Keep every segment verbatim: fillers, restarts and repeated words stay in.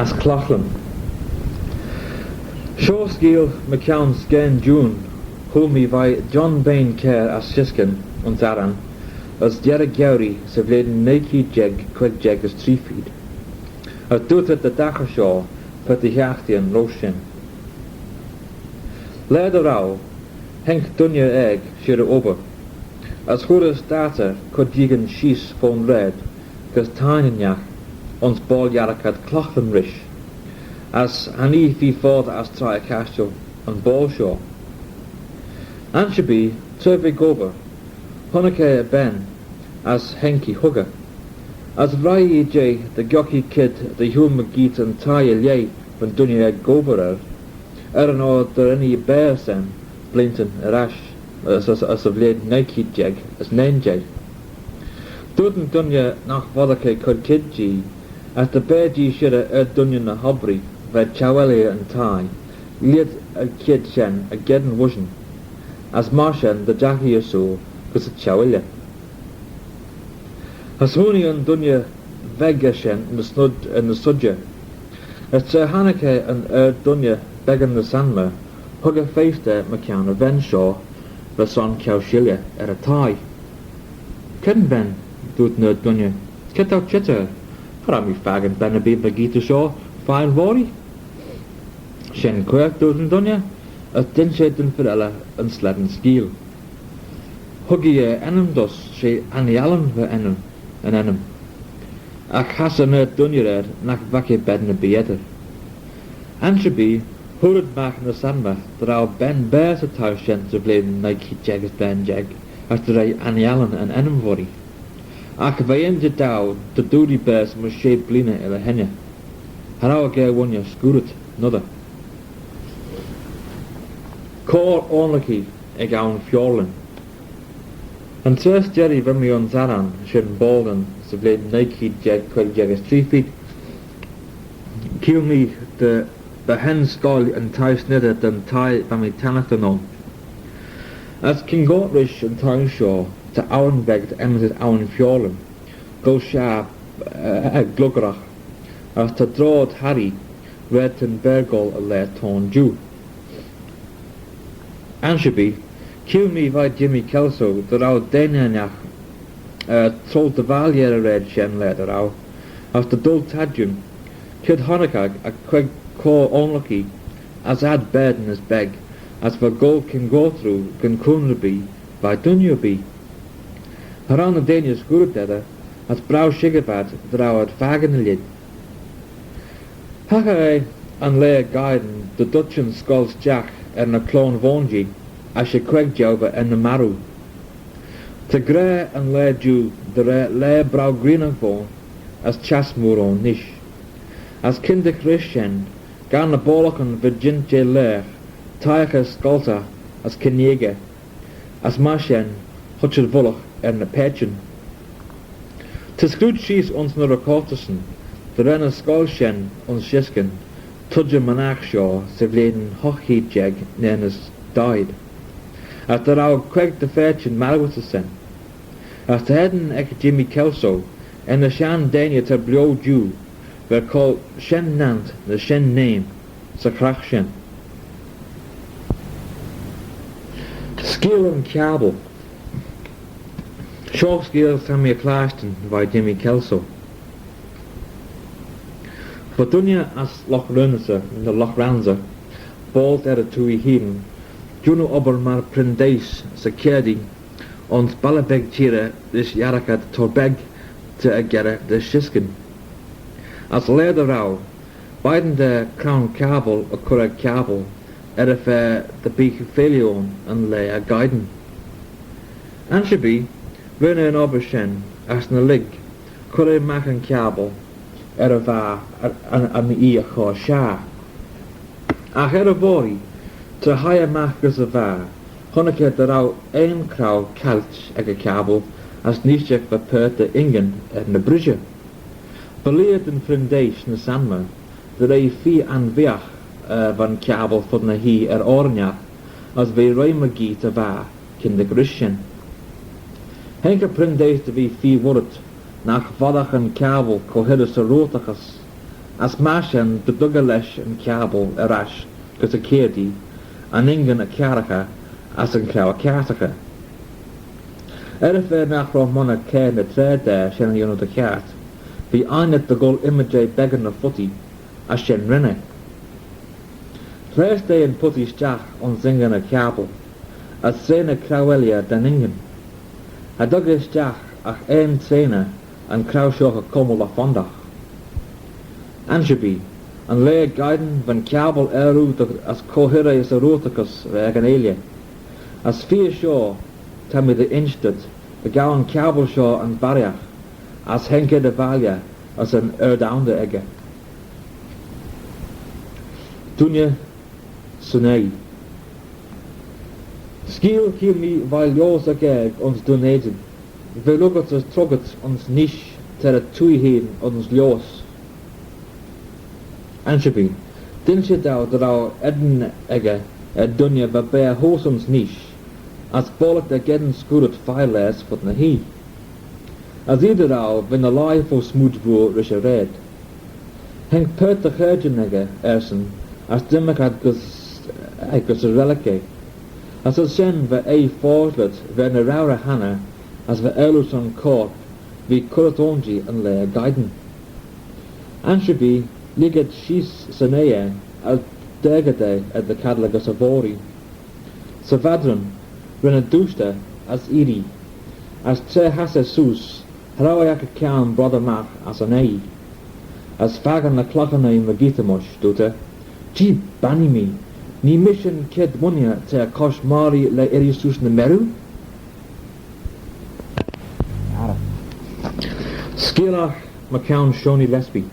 As Clacklin. Shoh skeeal mychione Scaanjoon, hooar mee veih John Bane Kerr ass Siskin ayns Arran, as jerrey geuree 'sy vlein nuy keead jeig queig jeig as tree feed. As dooyrt eh dy daghyr shoh, puitt e hiaghtinyn roish shen. Laa dy row, haink dooinney aeg shirrey obbyr, as hooar eh staartey cur jeeaghyn sheese fo'n raad gys thie ennagh ayns boayl yiarragh ad Clacklin rish, as cha nee feer foddey ass Traie y Chashtal yn boayl shoh. Ansherbee, tra v'eh gobbyr, honnick eh e ben as haink e huggey, as vrie eh jeh dy ghiog eh kied dy hooar mygeayrt yn thie er lheh va'n dooinney aeg gobbyr er, er yn oyr dy ren eh baase ayn bleeantyn er ash, as, as, as y vlein nuy keead jeig as nuy jeig. Dooyrt yn dooinney nagh voddagh eh cur kied jee, as dy beagh jee shirrey er dooinney ny h-obbree va çheu elley yn thie, lheid y chied shen er geddyn voish shen, as myr shen dy jagh eh ersooyl gys y çheu elley. As hooin eh yn dooinney veg er shen ny snood, ny sodjey. As tra honnick eh yn ard-dooinney beggan ny s'anmey, hug eh feysht er mychione y ven shoh va son ceau shilley er y thie. Cre'n ven? Dooyrt yn ard-dooinney. Cre t'ou çheet er? Cha row mee fakin ben erbee mygeayrt shoh feiy yn voghrey. Shen quaagh, dooyrt yn dooinney, as dinsh eh da'n fer elley yn slane skeeal. Hug eh e ennym dooys, she Annie Allen va ennym, yn ennym. Agh hass yn ard-dooinney er nagh vaik eh ben erbee edyr. Ansherbee, hooar ad magh ny s'anmey dy row ben baase y thie shen 'sy vlein nuy keead jeig as nuy jeig, as dy row Annie Allen yn ennym v'urree. Agh v'eh ainjid dou dy doodee baase mysh shey bleeaney er dy henney. Cha row eh gra ghooinney scuirrit, noadyr. Coayl oanluckee ec Abhainn Feoirlin. Yn traa s'jerree va mee ayns Arran, shen Baldwin, 'sy vlein nuy keead jeig queig jeig as tree feed, cheayll mee dy, dy hen scoill yn thie sniessey da'n thie va mee tannaghtyn ayn. As kyngoyrt rish yn thie shoh ta abhainn veg enmyssit Abhainn Feoirlin, goll shaghey, eh, glugyragh, as ta droghad harree raad ta'n baargh goll y laa t'ayn jiu. Ansherbee, cheayll mee veih Jimmy Kelso dy row deiney ennagh, eh, troailt dy valley er y raad shen laa dy row, as dy doaltattym, chied honnick ad, queig coayl oanluckee, as ad baatyn as beg, as va goll kyngoyrt roo gyn cooney erbee veih dooinney erbee. Cha row ny deiney scuirrit eddyr, as braew shickyr v'ad dy row ad fakin y lheid. Haghyr eh yn laa er-giyn dy dooyrt yn scoill stiagh er ny cloan-vooinjee, as she queig jeu va er ny marroo. Ta gra yn laa jiu dy row laa braew grianagh voyn, as çhiass mooar ayn nish. As kyndagh rish shen, ga ny boallaghyn va jeant jeh laagh, teiaghey scoltey as kinneegey, as myr shen, huitt ad vullagh er ny paitçhyn. Ta scruit sheese ayns ny recortyssyn dy row ny scoill shen ayns Shiskin tuittym yn aght shoh 'sy vlein hoght keead jeig nuy as daeed, as dy row queig dy phaitçhyn marrooit ayns shen. As ta eddin ec Jimmy Kelso er ny shenn deiney ta bio jiu, va coayl shenn nant ny shenn neaym 'sy chragh shen. Skeeal yn Kiabbal. Shoh skeeal ta mee er clashtyn veih Jimmy Kelso. Va dooinney ass Loch Ranza, ny Loch Ranza, boayl er y twoaie hene, jannoo obbyr myr prindeys 'sy kiardee ayns balley beg çheerey rish yiarragh ad Torbeg, ta er gerrey da Shiskin. As laa dy row, beign da crann kiabbal y chur er kiabbal er y fa dy beagh feailley ayn yn laa er-giyn. Ansherbee, ren eh yn obbyr shen as ny lurg, chur eh magh yn kiabbal er y vagh er, er, er ny oie y chur shaghey. Agh er y voghrey, tra hie eh magh gys y vagh, honnick eh dy row un crowd caillt ec y kiabbal as neesht ec va paart dy ingan er ny brishey. By leayr da'n phryndeys ny s'anmey dy row eh feer anveagh, eh, va'n kiabbal fud ny h-oie er oyr ennagh, as v'eh reih mygeayrt y vagh kyndagh rish shen. Haink y prindeys dy ve feer voirit nagh voddagh yn kiabbal co-hirrys y roaghtaghys, As myr shen dy dug eh lesh yn kiabbal er ash gys y kiardee, yn ingan y kiarraghey as yn cheu y kiartaghey. Er y fa nagh row monney kiare ny traa da shen y yannoo dy kiart, v'ee ainit dy gholl ymmyd jeh beggan ny phutty, as shen ren eh. Ghleash eh yn phutty stiagh ayns ingan y kiabbal, as shreiney craueilley da'n ingan. Cha dug eh stiagh agh un shreiney, yn chraue shoh cummal dy fondagh. Ansherbee, yn laa er-giyn va'n kiabbal aarloo dy, as co-hirrey 'sy roayrtagh echey ec yn eailley. As feer shoh, ta mee dy insh dhyt, dy ghow yn kiabbal shoh yn barriaght, as haink eh dy valley as yn ard-onnor echey. Dooinney 'syn oaie. Skeeal cheayll mee veih lioasagh aeg ayns Dùn Èideann. V'eh ruggit as troggit ayns neesht t'er y twoaie hene ayns lioasagh. Ansherbee, dinsh eh dou dy row eddin echey er dooinney va beaghey heose ayns neesht, as boayl da geddyn scooyrit feiyr laa as fud ny h-oie. As eer dy row, v'eh ny lhie fo smooid vooar rish y raad. Haink paart dy chaarjyn echey ersyn, as d'ymmyrk ad gys, eh, gys y reill echey. As ayns shen va oaie foshlit, va ny rour hannah, as va aarloo son corp, v'ee currit aynjee yn laa er-giyn. Ansherbee, lhig ad sheese 'syn oaie, as dergit eh er dy chadley gys y voghrey. Sy vadran, ren eh dooisht eh as irree, as tra hass eh seose, cha row eh ec y chione broddey magh ass yn oaie. As fakin ny claghyn eh mygeayrt-y-mysh, dooyrt eh, "Jee bannee mee, nee mish yn chied ghooinney t'eh er cosh moghrey lesh irree seose ny merriu?" Skeealagh mychione Shoney Lespy.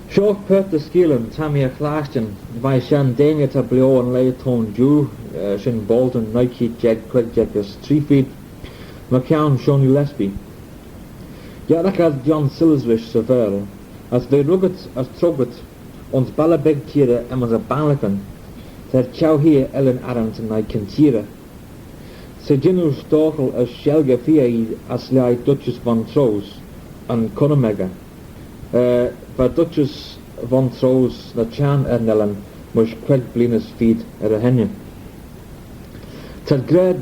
Shoh paart dy skeealyn ta mee er chlashtyn veih shenn deiney ta bio yn laa t'ayn jiu, eh, shen boayl da nuy keead jeig, queig jeig as tree feed, mychione Shoney Lespy. Yiarragh ad John Sillish rish 'sy Vaarle, as v'eh ruggit as troggit ayns balley beg çheerey enmyssit Banlicken, t'er çheu-heear Ellan Arran 'sy Nigh Kintyre. She jannoo stockyl as shelgey feer ass lhaih Duchess Montrose, yn chur-ym echey. Eh, va Duchess Montrose ny çhiarn er n'ellan mysh queig blein as feed er dy henney. T'ad gra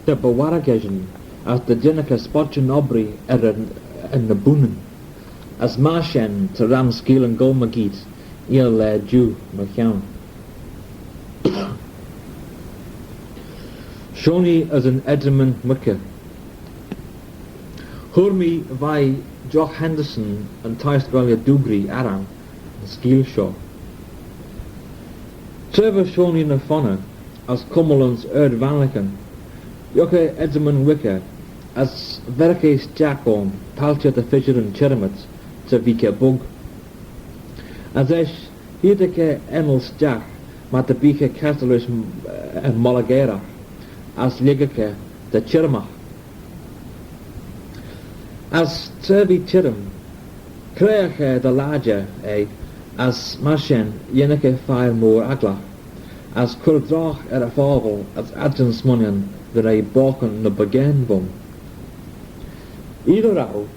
dy by warragh eshyn as dy jinnagh eh spoityn obbree er, er ny booinyn. As myr shen ta ram skeealyn goll mygeayrt, er laa jiu mychione. Shoney as yn eddrymyn muickey. Hooar mee veih Jock Henderson, yn thie-scoill dooghrey, arran yn skeeal shoh. Tra va Shoney ny Fonney, as cummal ayns Ard Vanlicken, yioghe eh eddrymyn muickey, as verragh eh stiagh ayn palçhey dy fishyryn çhirmit, ta veagh eh bog. As eisht, heidagh eh ennal stiagh, myr dy beagh eh cassey rish, eh, yn molligairagh, as lhiggagh eh dy çhirmagh. As tra v'ee çhirrym, craagh eh dy lhadjer eh, as myr shen yinnagh eh fire mooar agglagh, as cur drogh er y phobble as adjin smooinaghtyn dy row bochyn ny buggane bun. Eer dy row,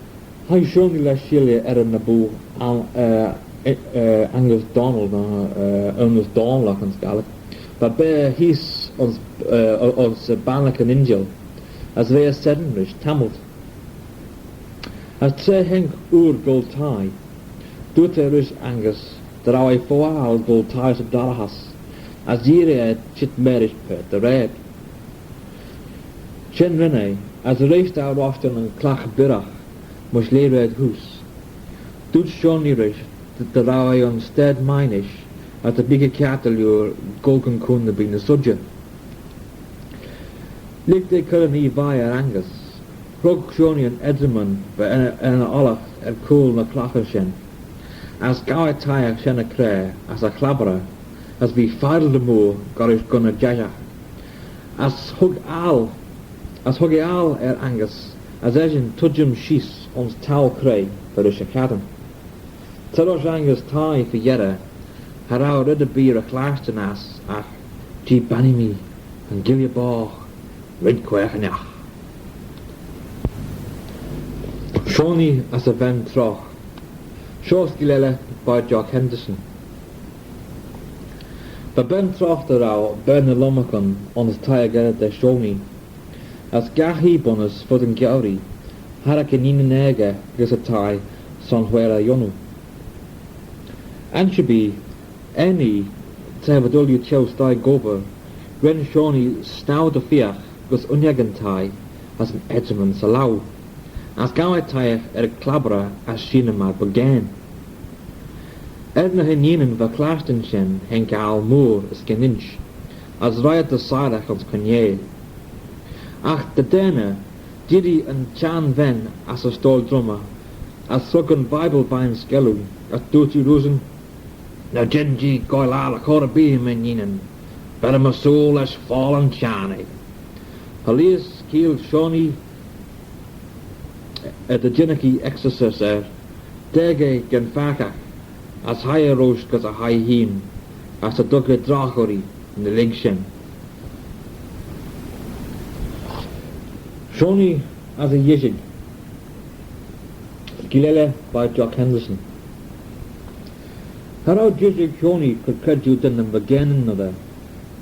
hie Shoney lesh shilley er yn naboo, An-, eh, eh, eh, Angus Donald, eh, eh, Angus Donald agh yn Scailg, va beaghey heose ayns, eh, ayns, eh, Banlicken Injil, as v'eh er shen rish tammylt. As tra haink oor goll thie, dooyrt eh rish Angus dy row eh fo aggle goll thie 'sy dorraghys, as yeearree eh çheet marish paart dy raad. Shen ren eh, as erreish dou roshtyn yn clagh beaghey mysh lieh raad heose. Dooyrt Shoney rish dy, dy row eh ayns stayd mie nish, as dy beagh eh kiart dy liooar goll gyn cooin ny bee ny sodjey. Lhig da cur yn oie vie er Angus. Hrog Shoney yn eddrymyn va er, er ny ollagh er cooyl ny claghyn shen, as ghow eh toshiaght shen y craa as y chlabbrey, as v'eh feiral dy mooar gollrish gunna jeshagh. As hug aggle, as hug eh aggle er Angus, as eshyn tuittym sheese ayns towl craie va rish y chassyn. Tra rosh Angus thie fy-yerrey, cha row red erbee ry-chlashtyn ass agh "Jee bannee mee, yn guilley boght, red quaagh ennagh." Shoney as y ven trogh. Shoh skeeal elley by Jock Henderson. Va ben traght dy row bane ny lomarcan ayns thie echey da Shoney, as gagh ee bunnys fud yn geuree, harragh yn inneen aegey gys y thie son whaiyl eh jannoo. Ansherbee, er n'ee, tra v'ad ooilley çheu sthie gobbragh, ren Shoney snaue dy feagh gys uinnag yn thie as yn eddryman 'sy laue, as ghow eh toshiaght er y clabbragh as sheeyney myr buggane. Er ny henneenyn va clashtyn shen haink aggle mooar as gyn insh, as roie ad dy syragh ayns cooney. Agh dy daaney, dirree yn çhenn ven ass y stoyl-drummey, as hrog yn Bible veih'n skelloo, as dooyrt ee roosyn, "Ny jean-jee goaill aggle er chor erbee, my inneen, vel my soul lesh foal yn çhiarn eh." Cha leah's skeeal Shoney, eh, dy jinnagh ee exorcise er, daag eh gyn faaghaght, as hie eh roish gys e hie hene, as cha dug eh drogh urree ny lurg shen. Shoney as y yishig. Skeeal elley by Jock Henderson. Cha row jishig Shoney cur credjue da ny bugganeyn noadyr,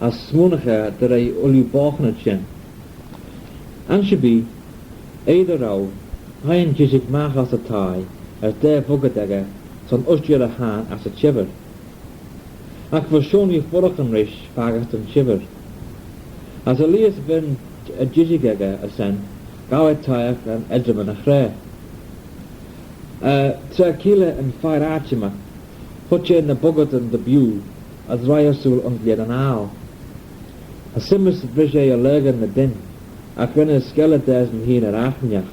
as smooinaghey dy re ooilley boghtynid shen. Ansherbee, eh dy row, hie yn jishig magh ass y thie, as daa vuggad echey, son ushtey er e hayrn ass y çhibbyr. Agh va Shoney fuirraghyn rish faggys da'n çhibbyr. As cha leah's ven y jishig echey ayns shen, ghow eh toshiaght yn eddryman y hraa. Eh, tra cheayll eh yn fire-aarjymmagh, huitt eh ny buggadyn dy bieau, as roie eh ersooyl ayns lheid yn aile. As shymmys rish eh y laghyn ny dyn, agh ren eh skelley dasyn hene er aght ennagh.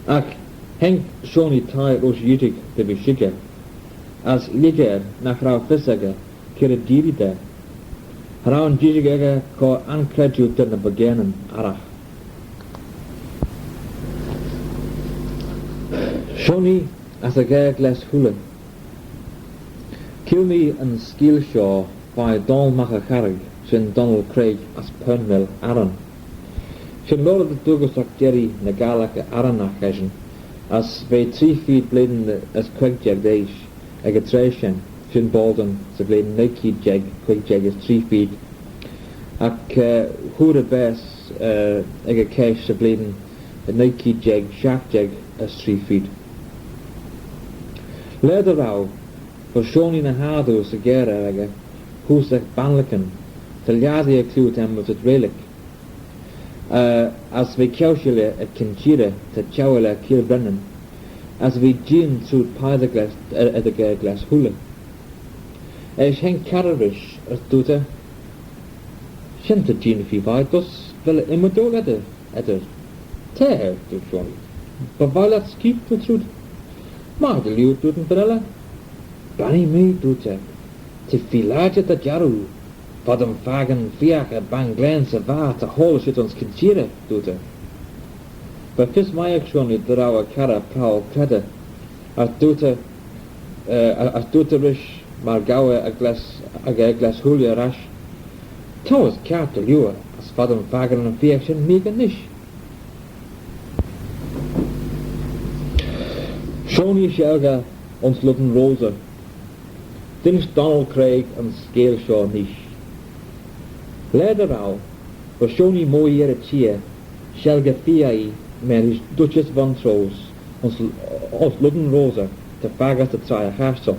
Agh haink Shoney thie roish y yishig dy ve shickyr, as lhig er nagh row fys echey cre dirree da. Cha row yn jishig echey cur credjue da ny bugganeyn arragh. Shoney as y ghaa glass hooilley. Cheayll mee yn skeeal shoh veih Donald Mac y Charraig, shen Donald Craig ass Pernmill, Arran. Shen loayrtagh dy dhooghyssagh jerree ny Gallagher Arranagh eshyn, as v'eh tree feed blein as queig jeig dy eash ec y traa shen, shen boaldyn 'sy vlein nuy keead jeig queig jeig as tree feed, agh, eh, hooar eh baase, eh, ec y cheshaght 'sy vlein nuy keead jeig shiaght jeig as tree feed. Laa dy row, va Shoney ny h-ardoo 'sy gharey echey, heose ec Banlicken, ta lhiattee er cliute enmyssit Raylick. Eh, as v'eh ceau shilley ec Kincheera, ta çheu elley Keeill Brennan, as v'eh jeeaghyn trooid peiagh dy glass, eh, dy ghaa glass hooilley. Eisht haink carrey rish, as dooyrt eh, "Shen ta jeeaghyn feer vie dooys, vel ymmydoil eddyr, eddyr?" "Ta," dooyrt Shoney. "By vie lhiat skeet ny trooid?" "Mie dy liooar," dooyrt yn fer elley. "Bannee mee," dooyrt eh, "t'eh feer lajer dy jarroo. Foddim fakin feagh er banglane 'sy vaart ta hoilshit ayns Kincheera," dooyrt eh. Va fys mie ec Shoney dy row eh carrey prowal credjue, as dooyrt eh, eh, as dooyrt eh rish myr ghow eh y glass, y glass hooilley er ash, "T'ou as kiart dy liooar, as foddim fakin yn feagh shen meeghey nish." Shoney shelgey ayns Ludden Rosa. Dinsh Donald Craig yn skeeal shoh neesht. Laa dy row, va Shoney mooie er y çheer, shelgey feer oaie marish Duchess Montrose ayns, ayns Ludden Rosa, ta faggys dy Traie y Chashtal.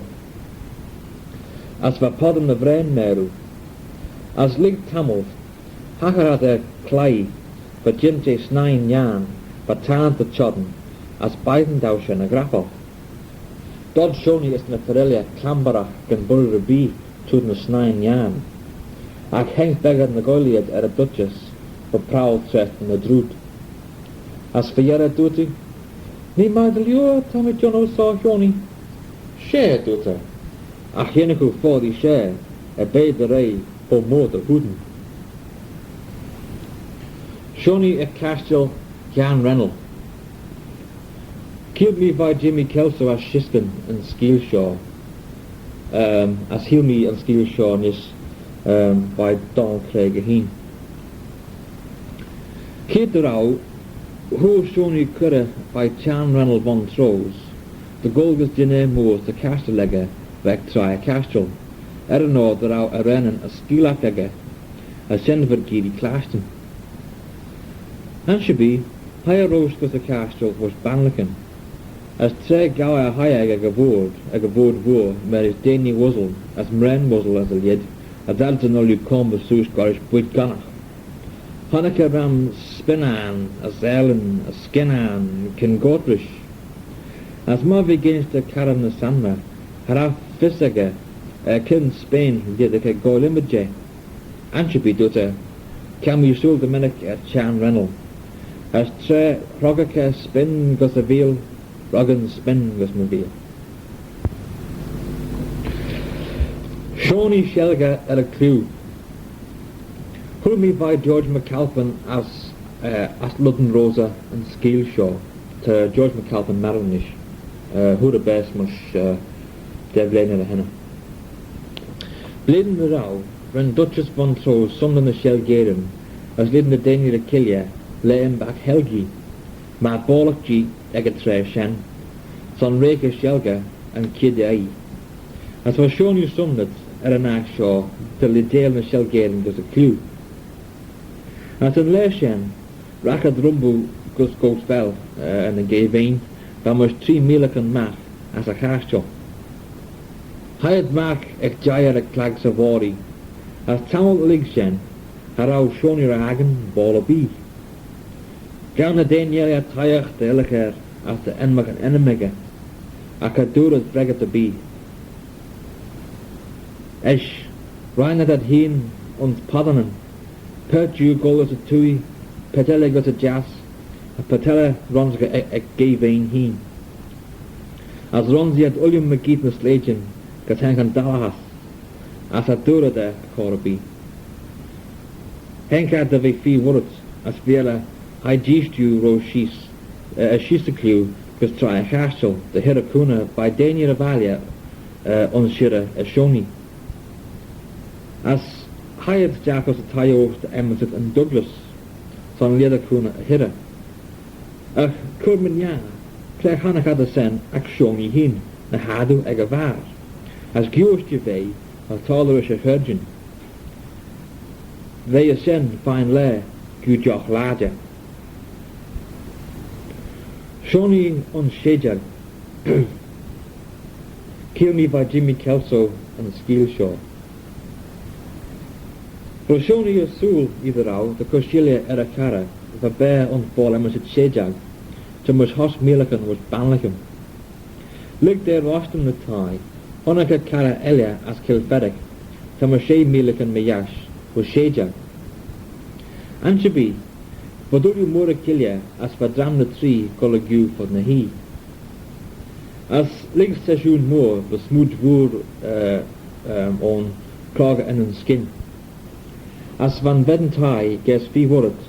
As va poddan dy vraane maroo. As lurg tammylt, haghyr ad er cloie, va jeant jeh snaie-niarn, va tayrn dy chionn, as beign daue shen y ghrappal. Dod Shoney as ny fer elley clambeyragh gyn boirey erbee trooid ny snaie-niarn. Agh haink beggan ny goaill ayd er y Duchess, va prowal traid ny trooid. As fy-yerrey dooyrt ee, "Nee mie dy liooar, ta mee jannoo soar, Shoney." "Share," dooyrt eh, "agh yinnagh oo foddey share, er b'eh dy rey fo moddey hoodan." Shoney ec Cashtal Hiarn Rennell. Cheayll mee veih Jimmy Kelso ass Shiskin yn skeeal shoh, ehm, as cheayll mee yn skeeal shoh neesht, ehm, veih Donald Craig eh hene. Keayrt dy row, hooar Shoney cuirrey veih Hiarn Rennell Montrose, Dy goll gys dinner mooar 'sy chashtal echey va ec Traie y Chashtal, er yn oyr dy row arraneyn as skeealagh echey, as shen v'ad geearree clashtyn. Ansherbee, hie eh roish gys y chashtal voish banlican, as tra ghow eh e hoiaghey ec y voayrd, ec y voayrd vooar, marish deiney ooasle as mraane ooasle as y lheid, as adsyn ooilley coamrys seose gollrish bwoit gonnagh. Honnick eh ram spynn ayrn, as aalin, as skynn ayrn, kyn goyrt rish. As myr v'eh geaynshter carrey ny s'anmey, cha row fys echey, eh, kyn spynn lheid ec goaill ymmyd jeh. Ansherbee dooyrt eh, "Cha mee shooyl dy mennick er çhiarn rennal." As tra hroggaghey spynn gys e veeal, rog eh spynn gys my veeal. Shoney shelgey er y clieau. Hooar mee veih George McAlpin as, eh, as Ludden Rosa yn skeeal shoh. Ta George McAlpin marroo nish. Eh, hooar eh baase mysh, eh, daa blein er dy henney. Blein dy row, ren Duchess Montrose sumney ny shelgeyryn, as lheid ny deiney ry cheilley, laa yn back helgey, myr boallagh jee ec y traa shen, son reaghey shelgey yn chied oie. As va Shoney sumnit er yn aght shoh dy leeideil ny shelgeyryn gys y clieau. As yn laa shen, ragh ad rhymboo gys Goat Fell, eh, er ny geveen, va mysh tree meeilagyn magh ass y chashtal. Hie ad magh ec jeih er y chlag 'sy voghrey, as tammylt lurg shen, cha row Shoney ry-akin boayl erbee. Ghow ny deiney elley toshiaght dy yllagh er as dy enmagh yn ennym echey, agh cha dooar ad freggyrt erbee. Eisht, rheynn ad ad hene ayns possanyn, paart jeu goll gys y twoaie, paart elley gys y jiass, as paart elley ronsaghey ec, ec geveen hene. As ronsee ad ooilley mygeayrt ny sleityn gys haink yn dallaghys, as cha dooar ad er chor erbee. Haink ad dy ve feer voirit, as v'eh elley hie jees jeu ro sheese, eh, sheese y clieau gys Traie y Chashtal, dy hirrey cooney veih deiney ry valley, eh, ayns shirrey er Shoney. As hie ad stiagh gys y thie-oast dy enmyssit yn Douglas, son lheid y cooney y hirrey. Agh cur-my-ner, cre honnick ad ayns shen agh Shoney hene, ny h-ardoo ec y vaghar, as giu ushtey ve, as toiley rish y chaarjyn. V'eh ayns shen fine laa, giu jough lajer. Shoney ayns shidjal. Cheayll mee veih Jimmy Kelso yn skeeal shoh. Va Shoney ersooyl, dy row, dy chur shilley er y charrey va beaghey ayns boayl enmyssit Shedjag, ta mysh hoght meeilagyn voish banlican. Lurg da roshtyn ny thie, honnick eh carrey elley ass Kilferick, ta mysh shey meeilagyn my-ash, voish Shedjag. Ansherbee, v'ad ooilley mooarey cheilley as va dram ny tree goll er giu fud ny h-oie. As lurg seshoon mooar va smooid vooar, eh, ehm, ayn croggey er nyn skyn. As va'n ven thie gaase feer voirit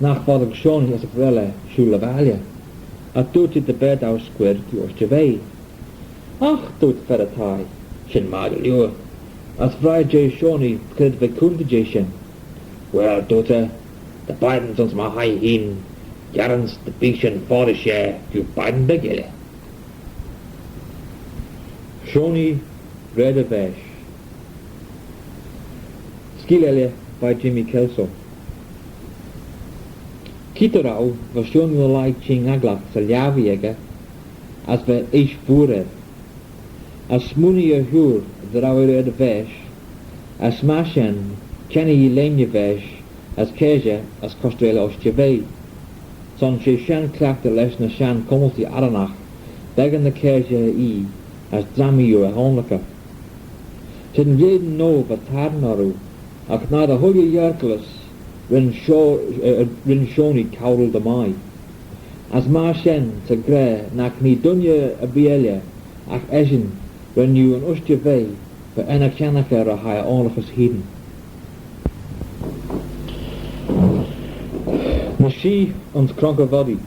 nagh voddagh Shoney as y farralley shooyl y valley. As dooyrt eh dy beaghey daue scuirr giu ushtey ve. "Agh," dooyrt fer y thie, "shen magh dy liooar." As vrie jeh Shoney cre va coontey jeh shen. "Well," dooyrt eh, "dy beign ayns my hie hene, yiarrans dy bee shen foddey share jeu beign beg elley." Shoney red y vaaish. Skeeal elley veih Jimmy Kelso. Keayrt dy row, va Shoney ny lhie çhing agglagh 'sy lhiabbee echey, as va eash vooar er. As smooinee e huyr dy row eh red y vaaish, as myr shen, çhennee eh lheiney y vaaish, as cashey, as costrail eh ushtey ve. Son she shenn cliaghtey lesh ny shenn cummyltee arranagh, beggan dy chashey eh, as dram eh er oanluckey. Shen vlein noa va tayrn orroo, agh ny dy chooilley yiarkallys ren Sho-, eh, ren Shoney cowral dy mie. As myr shen ta gra nagh nee dooinney erbee elley agh eshyn, ren oo yn ushtey ve va ennagh shennaghey ry-hoi e oanluckys hene. Ny shee ayns Cronk y Voddee.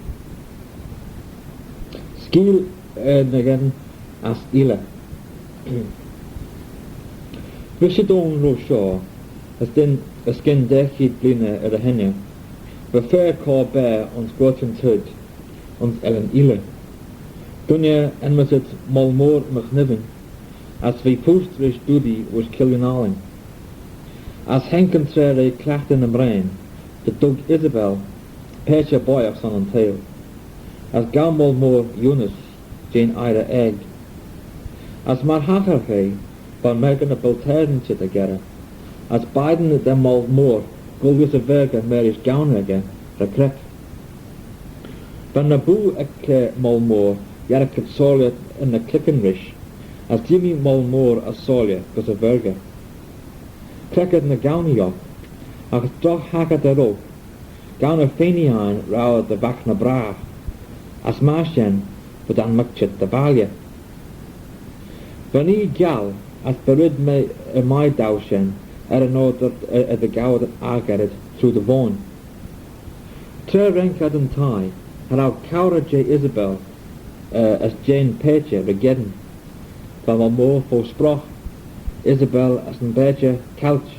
Skeeal, eh, ny gheddyn ass Ila. Va Shidoan ro shoh, as gyn, as gyn daa cheead bleeaney er dy henney, va fer coar baa ayns Goyrt yn Troid, ayns Ellan Ila. Dooinney enmyssit Moll Mooar McNiven, as v'eh poost rish doodee voish Killian Allain. As haink yn traa re cliaghtey ny mraane, dy dug Isabel paitçhey bwoiagh son yn theihll, as ghow Moll Mooar eunyss jeh'n eirey aeg. As myr haghyr eh, va mergeyn y biltaaryn çheet er gerrey, as beign da Moll Mooar goll gys y vargey marish gownyagh echey ry-creck. Va ny boo ec Moll Mooar yiarragh kit soylley ny clickyn rish, as dimmee Moll Mooar as soylley gys y vargey. Creck ad ny gownyagh oc, agh drogh haghyr dy row, ghow ny fenee ain row dy vaghey ny bragh, as myr shen v'ad anmagh çheet dy valley. Va'n oie gial, as by red mee, eh, mie daue shen, er yn oyr dy, eh, eh, dy ghow ad aggair trooid y voain. Tra raink ad yn thie, cha row cowrey jeh Isabel, eh, as jeh'n paitçhey ry-gheddyn. Va Moll Mooar fo sproght, Isabel as yn paitçhey caillt,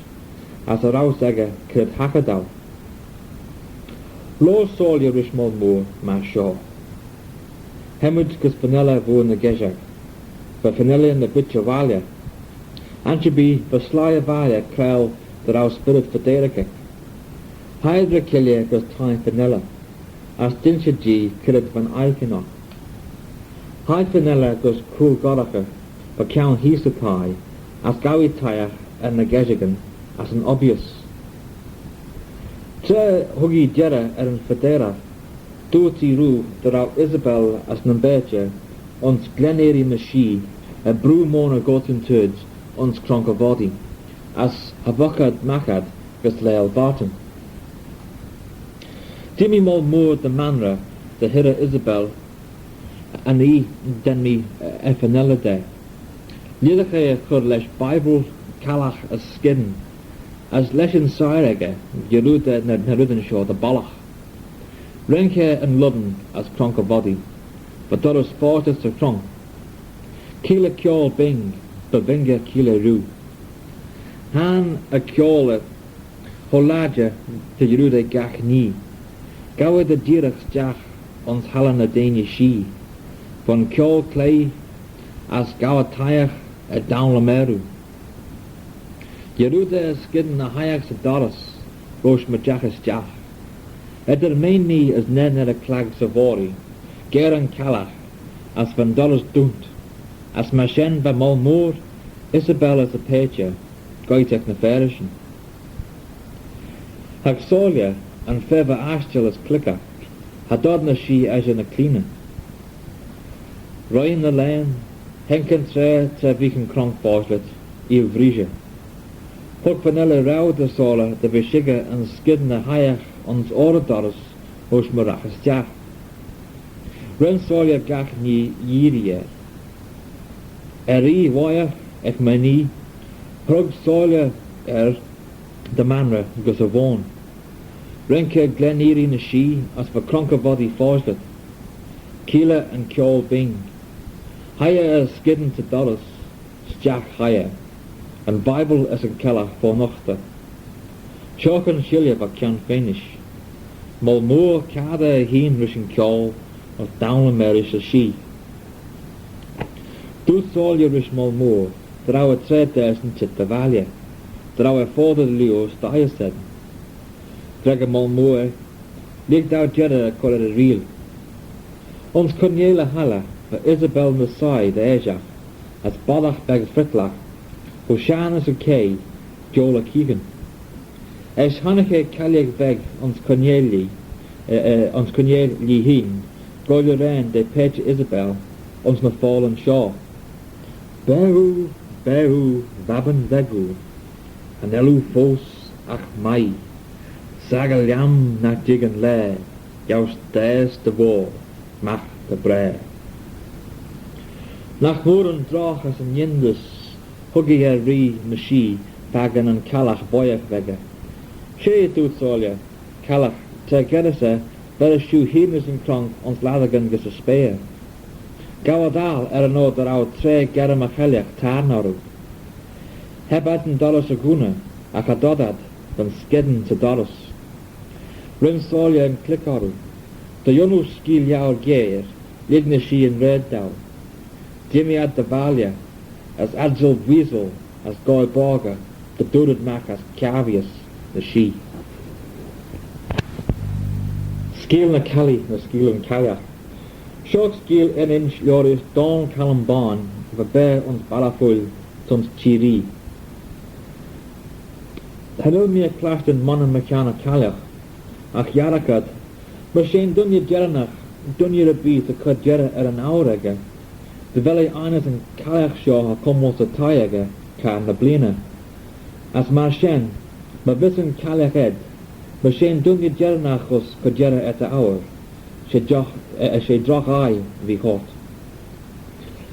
as cha row shen echey cre haghyr daue. Loayr soylley rish Moll Mooar myr shoh. Hem mayd gys Fenella Vooar ny Geshag, va Fenella ny bitçhey valley. Ansherbee va sleih y valley craueil dy row spyrryd fadaireagh eck. Hie ad ry cheilley gys thie Fenella, as dinsh ad jee cre va'n oie shen oc. Hie Fenella gys cooyl goraghey va kione heese y thie, as ghow ee toshiaght er ny geshagyn as yn obbeeys. Tra hug ee jerrey er yn fadaireagh, dooyrt ee roo dy row Isabel as ny paitçhey ayns Glen Erie ny Shee, er broo moyrney goit yn çheet ayns Cronk y Voddee, as cha vaik ad magh ad gys Laa'l Vartan. Dimmee Moll Mooar dy maynrey dy hirrey Isabel yn oie, denmee, eh, Fenella da. Lhisagh eh er chur lesh Bible, callagh as skyn, as lesh yn siyr echey, jarrood eh ny, ny reddyn shoh dy bollagh. Raink eh yn lhong as Cronk y Voddee, va dorrys foshlit 'sy chronk. Cheayll eh kiaull bing, by ving eh cheayll eh rieau. Hayrn eh kiaull eh cho lodjey dy jarrood eh gagh nhee. Ghow eh dy jeeragh stiagh ayns halley ny deiney shee. Va'n kiaull cloie, as ghow eh toshiaght er doanle y mayroo. Jarrood eh y skyn ny hoie 'sy dorrys roish my jagh eh stiagh. Eddyr mean-nee as nane er y chlag 'sy voghrey, geyre yn callagh, as va'n dorrys dooint, as myr shen va Moll Mooar, Isabel as y paitçhey goit ec ny ferrishyn. Hug soylley, yn fer va ashtal as clickagh, cha dod ny shee eshyn y cleayney. Roie ny laghyn, haink yn traa tra veagh yn cronk foshlit, ee oo vreeshey. Hug Fenella raaue dy soylley dy ve shickyr yn skyn ny hoie ayns oyr y dorrys roish my ragh eh stiagh. Ren soylley gagh nhee yeearree er. Er oie woaiagh ec mean-nee, hrog soylley er dy maynrey gys y voain. Raink eh Glen Erie ny Shee as va Cronk y Voddee foshlit. Cheayll eh yn kiaull bing. Hoie eh y skyn 'sy dorrys, stiagh hoie eh, yn Bible as yn callagh fo noghtey. Shoh yn shilley va kione feanish. Moll Mooar cadey eh hene rish yn kiaull, as doanle marish y shee. Dooyrt soylley rish Moll Mooar dy row eh traa dasyn çheet dy valley, dy row eh foddey dy liooar s'doillee shen. Dreggyr Moll Mooar, lhig dou jerrey er cur er y reayll. Ayns corneil y halley va Isabel ny soie dy aashagh, as boddagh beg frittlagh, cho shenn as y chaie, joal y keeaghyn. Eisht honnick eh cailleagh beg ayns corneil lhee, eh, eh, ayns corneil lhee hene, goaill arrane da paitçhey Isabel ayns ny foallyn shoh. Beaghoo, beaghoo, vabbin veggoo, cha nel oo foast agh mie. S'aggle lhiam nagh jig yn laa, joust daase dy voir, magh dy braa. Nagh mooar yn drogh as yn yindys hug ee er ree ny shee fakin yn callagh bwoaiagh v'echey. She, dooyrt soylley, callagh, tra geddys eh, ver eh shiu hene as yn cronk ayns laccaghyn gys y speyr. Ghow ad aggle er yn oyr dy row traa gerrym y cheillagh tayrn orroo. Heb ad yn dorrys y ghooney, agh cha dod ad, va'n skyn 'sy dorrys. Ren soylley yn click orroo. Dy yannoo skeeal liauyr geyre, Lhig ny shee yn raad dou. Dimmee ad dy valley, as adsal booisal, as goaill boggey, dy dooar ad magh as cavies ny shee. Skeeal ny Callee, ny skeeal yn Cailleach. Shoh skeeal er n'insh liorish Dòmhnall Calum Bàin, va beaghey ayns Ballaghfuil t'ayns Tiree. Cha nel mee clashtyn monney mychione y Cailleach, agh yiarragh ad, myr shegin dooinney jerrinagh, dooinney erbee ta cur jerrey er yn ouyr echey, dy vel eh ainys yn Cailleach shoh cha cummal 'sy thie echey car ny bleeaney. As myr shen, my vees yn Cailleach ayd, myr shegin dooinney jerrinagh uss cur jerrey er dty ouyr, she drogh, eh, she drogh aile v'eh hoirt.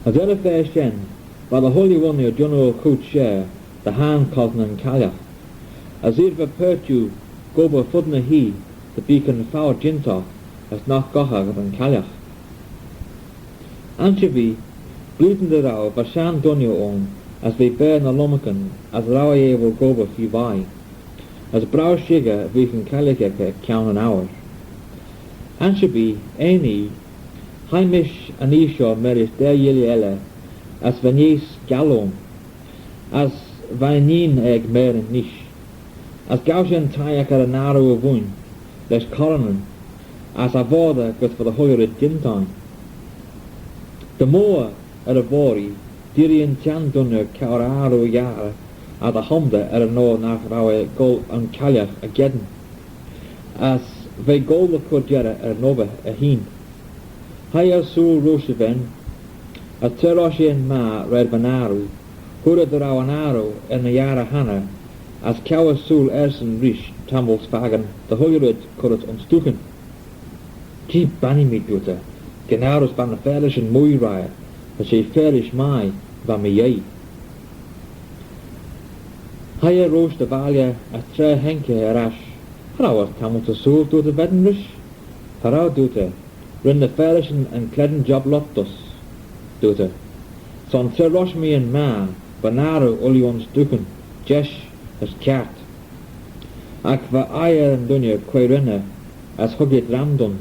As er y fa shen, va dy chooilley ghooinney jannoo y chooid share dy hayrn cosney yn Cailleach, as eer va paart jeu gobbragh fud ny h-oie dy beagh yn fouyr jeantagh as nagh goghe yn Cailleach. Ansherbee, bleeaney dy row va shenn dooinney ayn as v'eh beaghey ny lomarcan as row eh abyl gobbragh feer vie, as braew shickyr veagh yn Cailleach echey ec kione yn ouyr. Ansherbee, un oie, hie mish yn oie shoh marish daa ghilley elley as va'n eeast gial ayn, as va inneen ec mayrn nish, as ghow shin toshiaght er yn arroo y vooin lesh corranyn, as cha vod eh gys va dy chooilley red jeantyn. Dy moddey er y voghrey, dirree yn çhenn dooinney cour arroo y gharey er dy homdaa er yn oyr nagh row eh goll yn Cailleach er-giyn, as v'eh goll dy chur jerrey er yn obbyr eh hene. Hie eh sooill roish y ven, as tra rosh eh yn magher raad va'n arroo, hooar eh dy row yn arroo er ny gharey hannah, as ceau eh sooill ersyn reesht tammylt fakin dy chooilley red currit ayns dooghyn. Jee bannee mee, dooyrt eh, gyn arrys va ny ferrishyn mooie riar, as she ferrish mie va mee yei. Hie eh roish dy valley, as tra haink eh er ash, cha row eh tammylt ersooyl, dooyrt y ven rish. Cha row, dooyrt eh, ren ny ferrishyn yn clane job loayrt dooys, dooyrt eh. Son tra rosh mee yn magher, va'n arroo ooilley ayns dooghyn, jesh as kiart. Agh va aile er yn dooinney quoi ren eh, as hug eh dram dooin,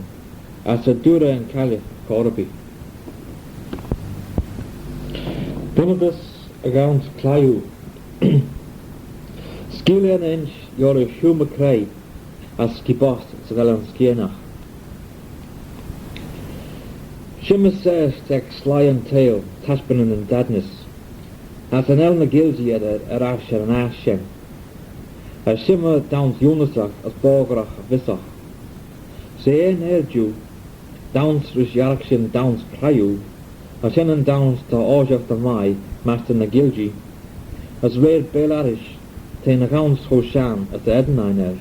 as cha dooar eh yn Cailleach cur erbee. Bunnaghtyn ec y ghaunse Cliwe. Skeeal er n'insh liorish Hugh MacRae as Skee Boss 'sy Velin Skeerynagh. Shimmey seihrt ec sleih yn teihll, taishbynyn yn Daignys, as cha nel ny Gaelgee eddyr er ash er yn aght shen, as shimmey dauns eunyssagh as boggeragh veesagh. She un er jiu, dauns rish yiarragh shin Dauns Cliwe, as shen yn dauns ta oshiaght dy mie mastey ny Gaelgee, as rere beeal arrish, t'eh ny ghaunse cho shenn as ta enney ain er.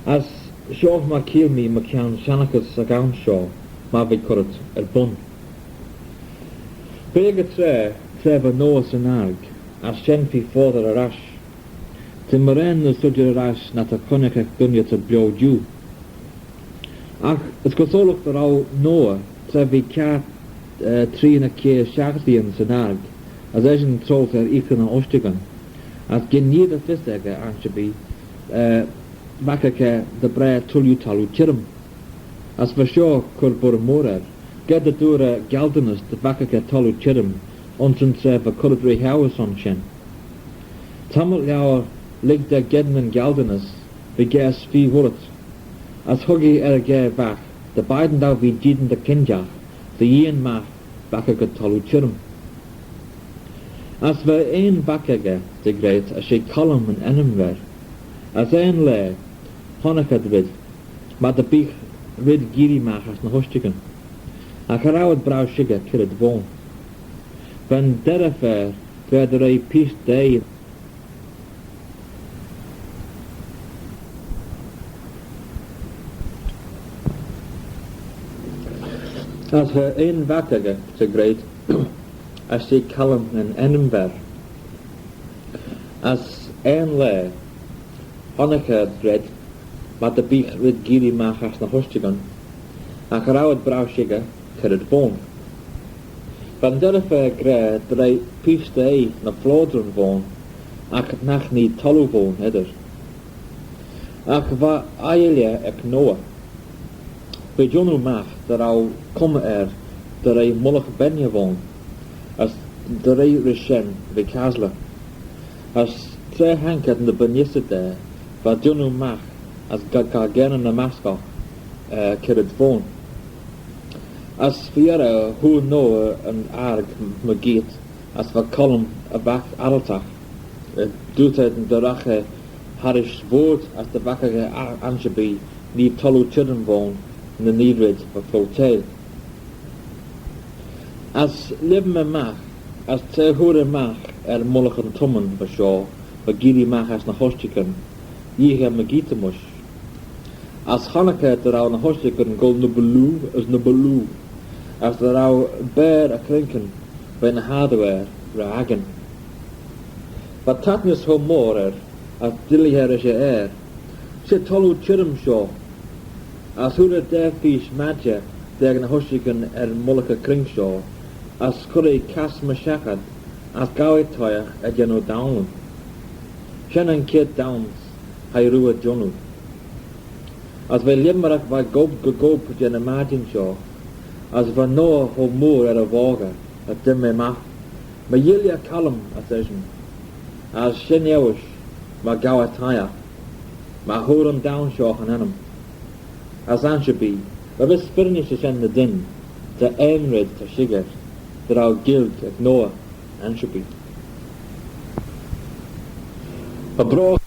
As shoh myr cheayll mee mychione shennaghys y ghaunse shoh, myr v'eh currit er bun. Beaghey traa, tra va Noah 'syn arg, as shen feer foddey er ash. Ta mooarane ny sodjey er ash na ta coonnaghey ec dooinney ta bio jiu. Agh as cosoylagh dy row Noah, tra v'eh kiart, eh, tree ny kiare shiaghtinyn 'syn arg, as eshyn troailt er eaghtyr ny h-ushtaghyn, as gyn neead y fys echey ansherbee, eh, vaik echey dy braar tooilley thalloo çhirrym. As va shoh cur buirr mooar er, ga dy dooar eh gialdynys dy vaik echey thalloo çhirrym, ayns yn traa va currit ry-hauys ayns shen. Tammylt liauyr lhig da gheddyn yn gialdynys, v'eh gaase feer voirit, as hug eh er y ghaa vagh, dy beign dou ve jeeaghyn dy kinjagh, dy yeeaghyn magh vaik echey thalloo çhirrym. As va un vaik echey, t'eh greiht, as she Colm yn ennym v'er, as un laa honnick ad red, myr dy beagh red geearree magh ass ny h-ushtaghyn, agh cha row ad braew shickyr cre red v'ayn. Va'n derrey fer gra dy re peesh dt'ee. As va un vaik echey, t'eh greiht, as she Colm yn ennym v'er, as un laa honnick ad red, myr dy beagh red geearree magh ass ny h-ushtaghyn, agh cha row ad braew shickyr cre red v'ayn. Va'n derrey fer gra dy re peesh dt'ee ny flodran v'ayn, agh nagh nee thalloo v'ayn edyr. Agh va elley ec Noah. V'eh jannoo magh dy row cummey er dy re mullagh benney v'ayn, as dy re rish shen v'eh casley. As tra haink ad ny bun-yssyd da, v'ad jannoo magh as ga, ga genney ny maskagh, eh, kiart v'ayn. As fy-yerrey hooar Noah yn arg mygeayrt, as va Colm y vac arryltagh. Eh, dooyrt eh dy ragh eh harrish voayrd as dy vaik eh a-, ansherbee nee thalloo çhirrym v'ayn ny nee red va fo teihll. As lheim eh magh, as tra hooar eh magh er mullagh yn thumman va shoh, va geearree magh ass ny h-ushtaghyn, yeeagh eh mygeayrt-y-mysh. As honnick eh dy row ny h-ushtaghyn goll ny balloo as ny balloo, as dy row beaghey y croinkyn veih ny h-ardoo er ry-akin. Va taitnys cho moir er, as dyllee eh rish e ayr, "She thalloo çhirrym shoh." As hooar eh daa feeish maidjey daag ny h-ushtaghyn er mullagh y croink shoh, as chur eh cass mysh shaghey, as ghow eh toshiaght er jannoo daunsyn. Shen yn chied dauns hie rieau jannoo. As va lheim-arragh va gob gy gob jeh ny maidjyn shoh, as va Noah cho moir er y voggey, as dooyrt eh magh, "My ghuilley, Colm," as eshyn, as shen euish myr ghow eh toshiaght, myr hooar yn downs shoh yn ennym. As ansherbee, va fys firrinys ayns shen ny dyn, ta aym red ta shickyr, dy row Gaelg ec Noah ansherbee. Cha bragh